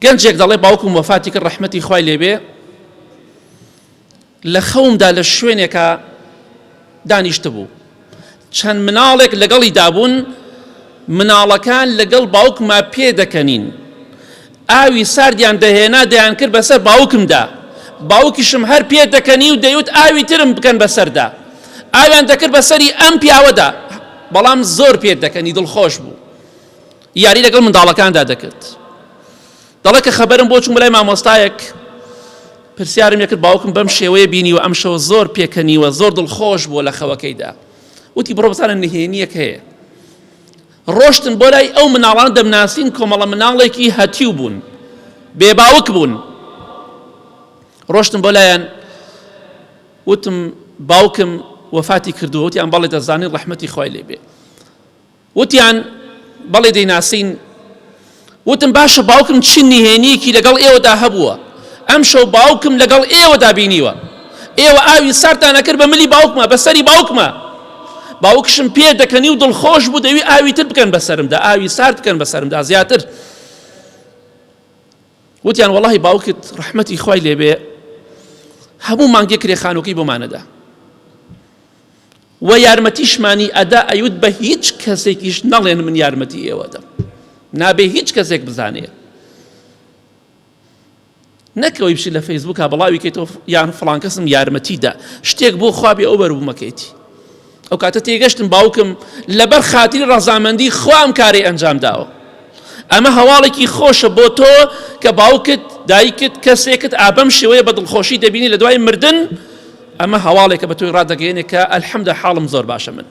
گەنجێک دەڵێ باوکم وەفاتی کرد ڕەحمەتی خوای لێبێ لە خەومدا لە شوێنێکا دانیشتبوو چەند مناڵێک لەگەڵی دابوون مناڵەکان لەگەڵ باوکما پێدەکەنین ئاوی ساردیان دەهێنا دەیانکرد بەسەر باوکمدا باوکیشم هەر پێدەکەنی و دەیوت ئاوی ترم بکەن بەسەردا ئاویان دەکرد بەسەری ئەم پیاوەدا بەڵام زۆر پێدەکەنی دڵخۆش بوو یاری لەگەڵ منداڵەکاندا دەکرد دەڵێ کە خەبەرم بۆ چووم لای مامۆستایەک پرسیارم لێکرد باوکم بەم شێوەیە بینیوە ئەم شەوە زۆر پێکەنیوە زۆر دڵخۆش بووە لە خەوەکەیدا وتی بڕۆ بزانە نهێنیەک هەیە ڕۆشتن بۆ لای ئەو مناڵان دەمناسین کۆمەڵە مناڵێکی هەتیو بوون بێ باوک بوون ڕۆشتن بۆ لایەن وتم باوکم وەفاتی کردووە وتیان بەڵێ دەزانین ڕەحمەتی خوای لێ بێ وتیان، بەڵێ دەیناسین. وتم، باشە باوکم چ نهێنییەکی لەگەڵ ئێوەدا هەبووە؟ ئەمشەو باوکم لەگەڵ ئێوەدا بینیوە. ئێوە ئاوی ساردتان ئەکرد بە ملی باوکما، بە سەری باوکما. باوکشم پێ دەکەنی و دڵخۆش بوو دەوی ئاوی تر بکەن بە سەرمدا، ئاوی سارد بکەن بە سەرمدا زیاتر. وتیان، وەڵاهی باوکت ڕەحمەتی خوای لێ بێ هەموو مانگێک کرێ خانووەکەی بۆمان ئەدا. وە یارمەتیشمانی ئەدا ئەیوت بە هیچ کەسێکیش نەڵێن من یارمەتی ئێوە دەم نابێ هیچ کەسێک بزانێ نەکەوەی بچی لە فەیسبووکا بڵاوی کەیتەوە یان فڵان کەسم یارمەتی دا شتێک بۆ خوا بێ ئەو بەربوومەکەیتی ئەو کاتە تێگەشتم باوکم لەبەر خاتری ڕەزامەندی خوا ئەم کارەی ئەنجام داوە ئەمە هەواڵێکی خۆشە بۆ تۆ کە باوکت دایکت کەسێکت ئابەم شێوەیە بە دڵخۆشی دەبینی لە دوای مردن ئەمە هەواڵێکە بە تۆی ڕادەگەیەنێ کە الحمدە حاڵم زۆر باشە من.